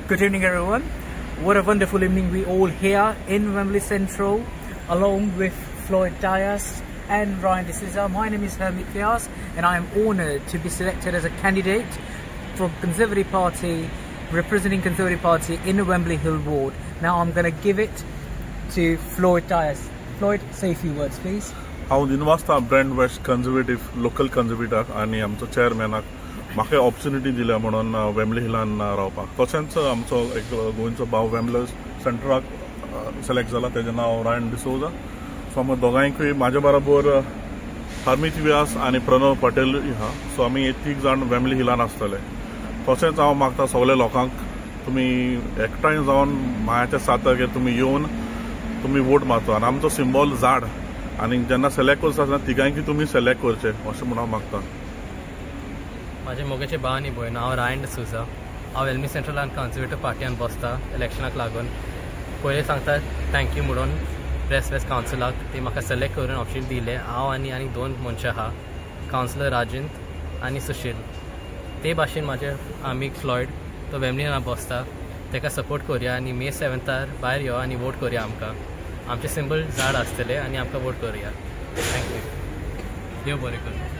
Good evening, everyone. What a wonderful evening we all here in Wembley Central, along with Floyd Dias and Ryan D'Souza. My name is Harmeet Vyas, and I am honoured to be selected as a candidate from Conservative Party, representing Conservative Party in the Wembley Hill Ward. Now I'm going to give it to Floyd Dias. Floyd, say a few words, please. हांव दिनवासता Brent West Conservative local कन्जर्वेटिवाक आनी आमचो चेअरमॅनाक म्हाका opportunity दिल्या म्हणून Wembley हिलान रावपाक. तशेंच आमचो एक गोंयचो भाव वेम्बले सेंट्राक सिलेक्ट जाला, तेजें नांव रायन डिसोजा. सो आमी दोगांयकूय म्हाजे बरोबर हरमीत व्यास आनी प्रणव पटेल आहा. सो आमी तीग जाण वेम्बली हिलान आसतले. तशेंच हांव मागता सगल्या लोकांक तुमी एकठांय जावन मायाच्या 7 तारखेर तुमी येवन तुमी वोट मारचो आनी आमचो सिंबॉल झाड आनी जेन्ना सिलेक्ट करता आसतना तिगांयकूय तुमी सिलेक्ट करचे अशें म्हूण हांव मागता. म्हाजे मोगेचे भाव आनी भयण, हांव रायन डिसोजा. हांव वेल्मी सेंट्रलान कन्जर्वेटिव पार्टीन बसता इलेक्शनाक लागून. पयलीं सांगता thank you म्हणून प्रेस वेस्ट कावन्सिलाक, ती म्हाका सिलेक्ट करून ऑप्शन दिले. हांव आनी आनी 2 मनशां आहा, कावन्सिलर राजेंद्र आनी सुशील. ते भाशेन म्हाजे आमीग फ्लॉयड तो वेम्बलीन बसता, ताका सपोर्ट करुया आनी मे 7 भायर यो आनी वोट करुया. आमकां आमचें सिंबल झाड आसतलें आनी आमकां वोट करुया. Thank you, देव बरें करूं.